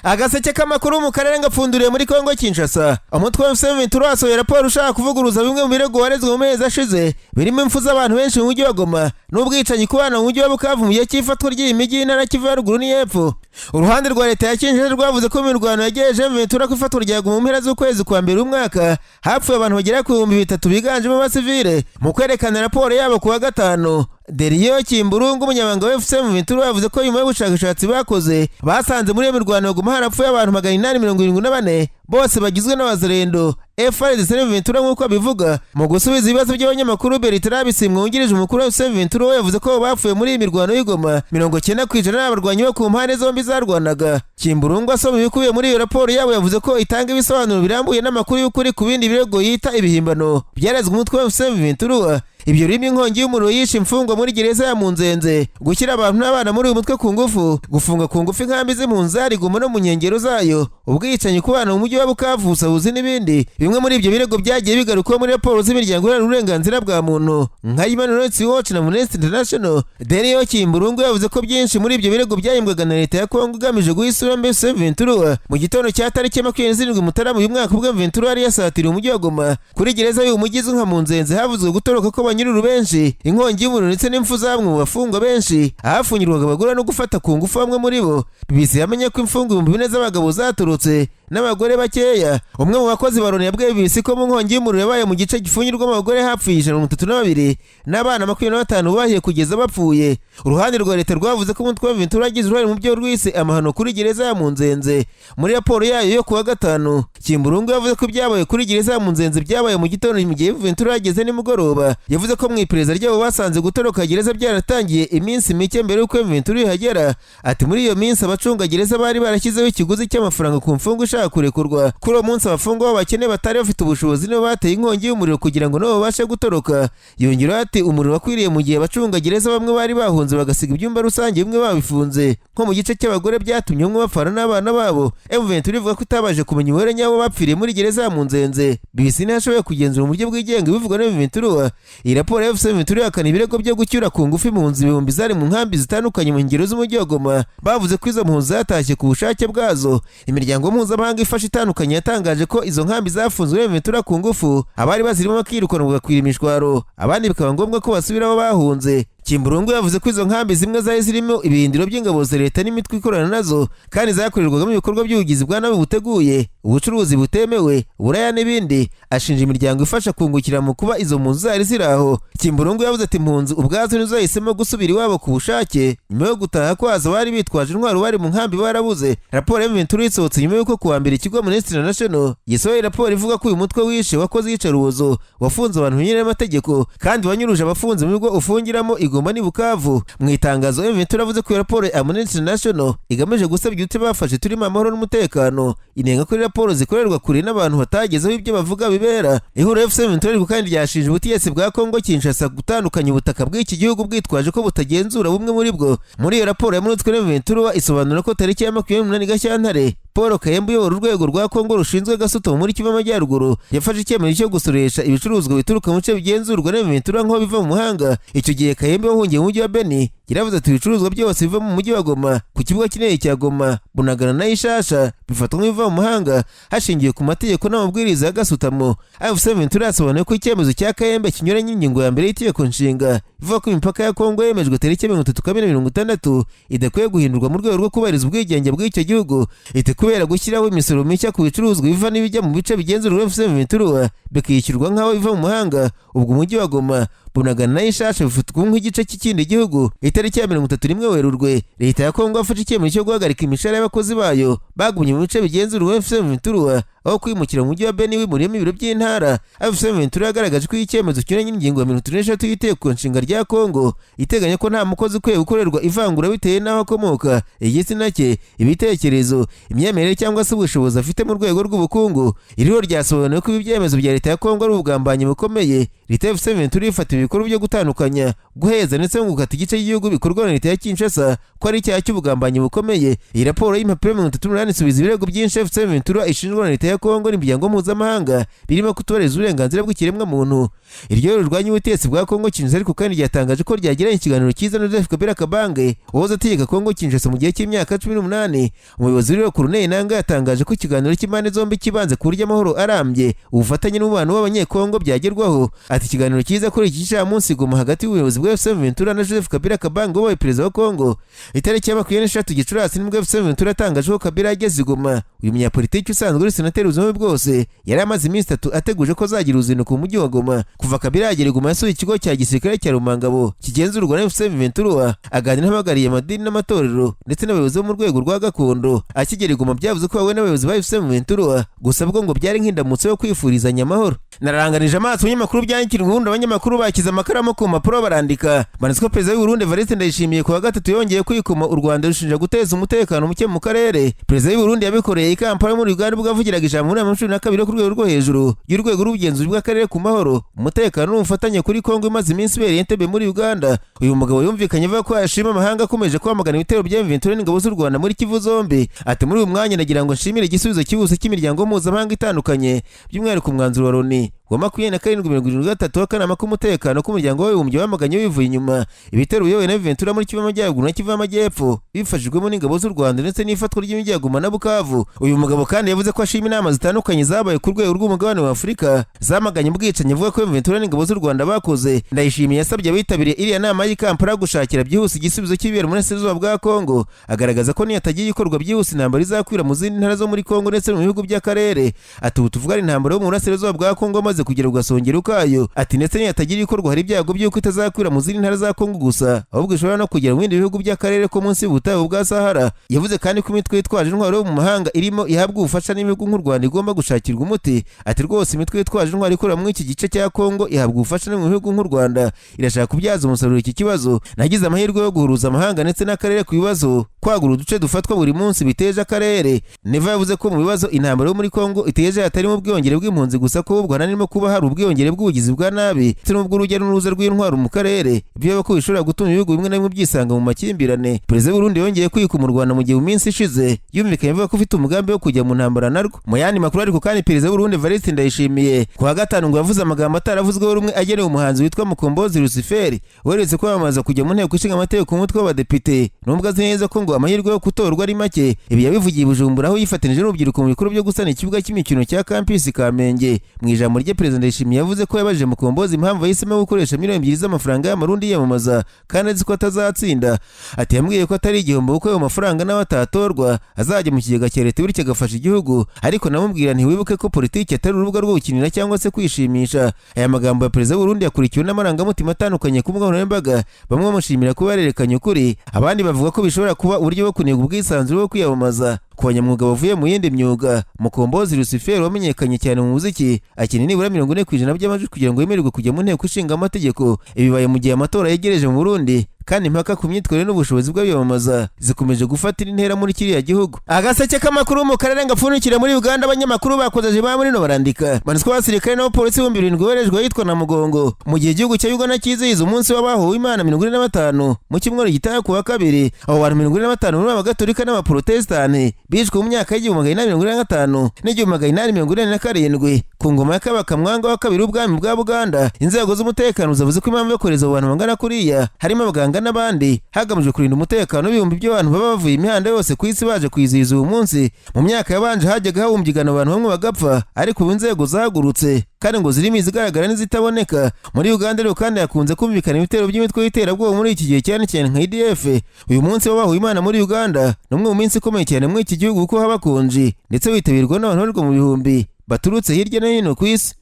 Agaseke k'amakuru mu karere ngapfunduriye muri Kongo Kinshasa. Umutwe wa M23 wasohoye raporo ushaka kuvuguruza bimwe mu birego warezwe mu mezi ashize, birimo impfu z'abantu benshi mu mujyi wa Goma n'ubwicanyi ku bana mu mujyi wa Bukavu mu gihe cy'ifatwa ry'iyi mijyi y'intara Kivu ya ruguru n'iy'epfo. Uruhande rwa leta ya Kinshasa rwavuze ko imirwano yagejeje M23 ku ifatwa rya Goma mu mpera z'ukwezi kwa mbere umwaka, hapfuye abantu bagera ku 3000 biganjemo abasivile. Mu kwerekana raporo yabo ku wa gatanu, Deriyo Kimburungu, umunyamabanga wa AFC M23, yavuze ko nyuma y'ubushakashatsi bakoze basanze muri iyo mirwano Goma harapfuye abantu 874, bose bagizwe n'abazalendo, FARDC na M23 nk'uko abivuga. Mu gusubiza ibibazo by'abanyamakuru, Bertrand Bisimwa wungirije umukuru wa AFC M23 yavuze ko bapfuye muri iyi mirwano y'i Goma 90% ni abarwanyi bo ku mpande zombi zarwanaga. Kimburungu asoma ibikubiye muri iyo raporo yabo yavuze ko itanga ibisobanuro birambuye n'amakuru y'ukuri ku bindi birego yita ibihimbano byarezwe umutwe wa AFC M23. Ibyo birimo inkongi y'umuriro yishe imfungwa muri gereza ya Munzenze, gushyira abantu n'abana muri uyu mutwe ku ngufu, gufunga ku ngufu inkambi z'impunzi zari Goma no mu nkengero zayo, ubwicanyi ku bana mu mujyi wa Bukavu, ubusahuzi n'ibindi. Bimwe muri ibyo birego byagiye bigarukwaho muri raporo z'imiryango iharanira uburenganzira bwa muntu nka Human Rights Watch na Amnesty International. Daniel Kimburungu yavuze ko byinshi muri ibyo birego byahimbwaga na leta ya Kongo igamije guha isura mbi M23. Mu gitondo cya tariki 27 Mutarama uyu mwaka, ubwo M23 yari yasatiriye umujyi wa Goma, kuri gereza y'uyu mujyi izwi nka Munzenze havuzwe gutoroka kw'abanyururu benshi, inkongi y'umuriro ndetse n'impfu z'amwe mu bafungwa benshi, ahafungirwaga abagore no gufata ku ngufu bamwe muri bo. BBC yamenye ko imfungwa 4000 z'abagabo zatorotse n'abagore bakeya. Umwe mu bakozi ba Loni yabwiye BBC ko mu nkongi y'umuriro yabaye mu gice gifungirwamo abagore hapfuye 132 n'abana 25 bahiye kugeza bapfuye. Uruhande rwa leta rwavuze ko umutwe wa M23 wagize uruhare mu byo rwise amahano kuri gereza ya Munzenze. Muri raporo yayo yo kuwa gatanu, Kimburungu yavuze ko ibyabaye kuri gereza ya Munzenze byabaye mu gitondo mu gihe M23 yageze nimugoroba. Yavuze ko mu iperereza ryabo basanze gutoroka gereza byaratangiye iminsi mike mbere y'uko M23 ihagera. Ati: "Muri iyo minsi abacunga gereza bari barashyizeho ikiguzi cy'amafaranga ku mfungwa ishaka kurekurwa. Kuri uwo munsi abafungwa b'abakene batari bafite ubushobozi nibo bateye inkongi y'umuriro kugira ngo nabo babashe gutoroka." Yongeraho ati: "Umuriro wakwiriye mu gihe abacunga gereza bamwe bari bahunze, bagasiga ibyumba rusange bimwe babifunze, nko mu gice cy'abagore, byatumye bamwe bapfana n'abana babo." M23 ivuga ko itabashe kumenya umubare nyawo bapfiriye muri gereza ya Munzenze. BBC ntiyashoboye kugenzura mu buryo bwigenga ibivugwa na M23. Iyi raporo ya AFC M23 ihakana ibirego byo gucyura ku ngufu impunzi ibihumbi zari mu nkambi zitandukanye mu nkengero z'umujyi wa Goma. Bavuze ko izo mpunzi zatashye ku bushake bwazo. Imiryango mpuzamahanga ifasha itandukanye yatangaje ko izo nkambi zafunzwe na M23 ku ngufu, abari bazirimo bakirukanwa bagakwira imishwaro, abandi bikaba ngombwa ko basubira aho bahunze. Kimburungu yavuze ko izo nkambi zimwe zari zirimo ibirindiro by'ingabo za leta n'imitwe ikorana nazo, kandi zakorerwagamo ibikorwa by'ubugizi bwa nabi buteguye, ubucuruzi butemewe, uburaya n'ibindi. Ashinja imiryango ifasha kungukira mu kuba izo mpunzi zari ziri aho. Kimburungu yavuze ati: "Impunzi ubwazo nizo zahisemo gusubira iwabo ku bushake. Nyuma yo gutaha kwazo bari bitwaje intwaro bari mu nkambi barabuze." Raporo ya M23 isohotse nyuma y'uko kuwa mbere ikigo Amnesty International gisohoye raporo ivuga ko uyu mutwe wishe, wakoze iyicarubozo, wafunze abantu binyuranye n'amategeko kandi wanyuruje abafunze mu bigo ufungiramo i Goma n'i Bukavu. Mu itangazo, M23 yavuze ko iyo raporo ya Amnesty International igamije gusebya uduce bafashe turimo amahoro n'umutekano, inenga kuri raporo zikorerwa kure n'abantu batagezeho ibyo bavuga bibera. Ihuriro AFC M23 ariko kandi ryashinje ubutegetsi bwa Kongo Kinshasa gutandukanya ubutaka bw'iki gihugu bwitwaje ko butagenzura bumwe muri bwo. Muri iyo raporo yamuritswe na M23, isobanura ko tariki ya 28 Gashyantare, Paul Kayembe uyobora urwego rwa Kongo rushinzwe gasutamo muri Kivu Amajyaruguru yafashe icyemezo cyo gusoresha ibicuruzwa bituruka mu bice bigenzurwa na M23 nk'aho biva mu mahanga. Icyo gihe Kayembe wahungiye mu mujyi wa Beni yaravuze ati: "Ibicuruzwa byose biva mu mujyi wa Goma, ku kibuga kinini cya Goma, Bunagana na Ishasha bifatwa nk'ibiva mu mahanga hashingiwe ku mategeko n'amabwiriza ya gasutamo." AFC M23 yasobanuye ko icyemezo cya Kayembe kinyuranye n'ingingo ya mbere y'itegeko nshinga ivuga ko imipaka ya Kongo yemejwe tariki 30 Kamena 60 idakwiye guhindurwa mu rwego rwo kubahiriza ubwigenge bw'icyo gihugu. Iti: "Kubera gushyiraho imisoro mishya ku bicuruzwa biva n'ibijya mu bice bigenzurwa AFC M23 bikishyurwa nk'aho biva mu mahanga, ubwo umujyi wa Goma, Bunagana na Ishasha bifatwa nk'igice cy'ikindi gihugu." Itariki ya 31 Werurwe, leta ya Kongo yafashe icyemezo cyo guhagarika imishahara y'abakozi bayo bagumye mu bice bigenzurwa AFC M23 aho kwimukira mu mujyi wa Beni wimuriyemo ibiro by'intara. AFC M23 yagaragaje ko icyemezo kinyuranye n'ingingo ya 33 y'itegeko nshinga rya Kongo iteganya ko nta mukozi ukwiye gukorerwa ivangura bitewe n'aho akomoka, igitsina cye, ibitekerezo, imyemerere cyangwa se ubushobozi afite mu rwego rw'ubukungu. Iriho ryasobanuye ko ibi byemezo bya leta ya Kongo ari ubugambanyi bukomeye. Leta ya AFC M23 ifata ibikorwa byo gutandukanya, guheza ndetse no gukata igice cy'igihugu bikorwa na leta ya Kinshasa ko ari icyaha cy'ubugambanyi bukomeye. Iyi raporo y'impapuro 38 isubiza ibirego byinshi AFC M23 ishinjwa na leta ya Kongo n'imiryango mpuzamahanga, birimo kutubahiriza uburenganzira bw'ikiremwamuntu. Iryo rirwanya ubutegetsi bwa Kongo Kinshasa ariko kandi ryatangaje ko ryagiranye ikiganiro cyiza na Joseph Kabila Kabange wahoze ategeka Kongo Kinshasa mu gihe cy'imyaka 18. Umuyobozi w'iryo Corneille Nangaa yatangaje ko ikiganiro cy'impande zombi kibanze ku buryo amahoro arambye, ubufatanye n'umubano w'Abanyekongo byagerwaho. Ati ikiganiro cyiza kuri iki gicamunsi Goma hagati y'ubuyobozi bwa AFC M23 na Joseph Kabila Kabange wabaye perezida wa Kongo. Itariki ya 23 Gicurasi nibwo AFC M23 yatangaje ko Kabila yageze i Goma. Uyu munyapolitiki usanzwe uri senateri ubuzima bwe bwose yari amaze iminsi 3 ateguje ko azagira uruzinduko mu mujyi wa Goma. Kuva Kabila yagera i Goma yasuye ikigo cya gisirikare cya Rumangabo kigenzurwa na AFC M23, aganira n'abahagarariye amadini n'amatorero ndetse n'abayobozi bo mu rwego rwa gakondo. Akigera i Goma byavuze ko yahuye n'abayobozi ba AFC M23, gusa bwo ngo byari nk'indamutso yo kwifurizanya amahoro. Naranganije amaso ibinyamakuru byandikira ubundi abanyamakuru bakize amakaramu ku mpapuro barandika. Banditse ko perezida w'u Burundi Evariste Ndayishimiye ku wa gatatu yongeye kwikoma u Rwanda rushinja guteza umutekano muke mu karere. Perezida w'u Burundi yabikoreye i Kampala muri Uganda ubwo avugiraga ijambo mu nama 12 ku rwego rwo hejuru y'urwego rw'ubugenzuzi bw'akarere ku mahoro, umutekano n'ubufatanye kuri Kongo imaze iminsi ibereye Entebbe muri Uganda. Uyu mugabo yumvikanye avuga ko yashima amahanga akomeje kwamagana ibitero bya M23 n'ingabo z'u Rwanda muri Kivu zombi. Ati muri uyu mwanya nagira ngo nshimire igisubizo cyihuse cy'imiryango mpuzamahanga itandukanye, by'umwihariko umwanzuro wa Loni wa 2773 w'akanama k'umutekano k'umuryango w'abibumbye wamaganye wivuye inyuma ibitero biyobowe na M23 muri Kivu y'Amajyaruguru na Kivu y'Amajyepfo bifashijwemo n'ingabo z'u Rwanda ndetse n'ifatwa ry'imijyi ya Goma na Bukavu. Uyu mugabo kandi yavuze ko ashima inama zitandukanye zabaye ku rwego rw'umugabane wa Afurika zamaganye ubwicanyi avuga ko M23 n'ingabo z'u Rwanda bakoze. Ndayishimiye yasabye abitabiriye iriya nama y'i Kampala gushakira byihuse igisubizo cy'ibibera mu burasirazuba bwa Kongo, agaragaza ko nihatagira igikorwa byihuse intambara izakwira mu zindi ntara zo muri Kongo ndetse no mu bihugu by'akarere. Ati ubu tuvugana intambara yo mu burasirazuba bwa Kongo maze kugera ku gasongero kayo. Ati ndetse nihatagira igikorwa hari ibyago by'uko itazakwira mu zindi ntara za Kongo gusa, ahubwo ishobora no kugera mu bindi bihugu by'akarere ko munsi y'ubutayu bwa Sahara. Yavuze kandi ko imitwe yitwaje intwaro yo mu mahanga irimo ihabwa ubufasha n'ibihugu nk'u Rwanda igomba gushakirwa umuti. Ati rwose imitwe yitwaje intwaro ikorera muri iki gice cya Kongo ihabwa ubufasha no mu bihugu nk'u Rwanda irashaka kubyaza umusaruro iki kibazo. Nagize amahirwe yo guhuruza amahanga ndetse n'akarere ku bibazo kwagura uduce dufatwa buri munsi biteje akarere. Neva yavuze ko mu bibazo intambara yo muri Kongo iteje hatarimo ubwiyongere bw'impunzi gusa, ko ahubwo hanarimo kuba hari ubwiyongere bw'ubugizi bwa nabi ndetse n'ubw'urujya n'uruza rw'intwaro mu karere, ibyo ko bishobora gutuma ibihugu bimwe na bimwe byisanga mu makimbirane. Perezida w'u Burundi yongeye kwikoma u Rwanda mu gihe mu minsi ishize yumvikanye avuga ko ufite umugambi wo kujya mu ntambara narwo. Mu yandi makuru ariko kandi perezida w'u Burundi Evariste Ndayishimiye ku wa gatanu ngo yavuze amagambo ataravuzweho rumwe agenewe umuhanzi witwa Mukombozi Lucifer uherutse kwamamaza kujya mu nteko ishinga amategeko umutwe w'abadepite, nubwo azi neza ko ngo amahirwe yo gutorwa ari make. Ibi yabivugiye i Bujumbura aho yifatanije n'urubyiruko mu bikorwa byo gusana ikibuga cy'imikino cya Campus Kamenge. Mu ijambo rye perezida Ndayishimiye yavuze ko yabajije Mukombozi impamvu yahisemo gukoresha miliyoni 2 z'amafaranga y'amarundi yiyamamaza kandi azi ko atazatsinda. Ati yambwiye ko atari igihombo kuko ayo mafaranga nawe atatorwa azajya mu kigega cya leta bityo agafasha igihugu, ariko namubwira ntiwibuke ko politiki atari urubuga rwo gukinira cyangwa se kwishimisha. Aya magambo ya perezida w'u Burundi yakurikiwe n'amarangamutima atandukanye ku mbuga nkoranyambaga, bamwe bamushimira kuba yarerekanye ukuri, abandi bavuga ko bishobora kuba uburyo bwo kuniga ubwisanzure bwo kwiyamamaza ku banyamwuga bavuye mu yindi myuga. Mukombozi Lucifer wamenyekanye cyane mu muziki akeneye nibura 40% by'amajwi kugira ngo yemererwe kujya mu nteko ishinga amategeko. Ibi bibaye mu gihe amatora yegereje mu Burundi kandi impaka ku myitwarire n'ubushobozi bw'abiyamamaza zikomeje gufatira intera muri kiriya gihugu. Agaseke k'amakuru mu karere gapfundikira muri Uganda, abanyamakuru bakozeje ba muri no barandika banditswe abasirikare n'abapolisi 7000 boherejwe ahitwa na Mugongo mu gihe igihugu cya Uganda cyizihiza umunsi w'abahowe Imana 45 mu cyumweru gitaha ku wa kabiri. Abo bantu 45 muri abagatolika n'abaprotestani bishwe mu myaka y'1845 n'1887 ku ngoma ya Kabaka Mwanga wa kabiri w'ubwami bwa Buganda. Inzego z'umutekano zavuze ko impamvu yo kohereza abo bantu bangana kuriya harimo abaganga n'abandi hagamijwe kurinda umutekano w'ibihumbi by'abantu baba bavuye imihanda yose ku isi baje kwizihiza uyu munsi. Mu myaka yabanje hajyaga hawumbyigana abantu bamwe bagapfa, ariko ubu inzego zahagurutse kandi ngo zirimo izigaragara n'izitaboneka. Muri Uganda rero kandi hakunze kumvikana ibitero by'imitwe y'iterabwoba muri iki gihe, cyane cyane nka ADF. Uyu munsi w'abahuye Imana muri Uganda ni umwe mu minsi ikomeye cyane muri iki gihugu kuko haba konji ndetse witabirwa n'abantu barirwa mu bihumbi baturutse hirya no hino ku isi.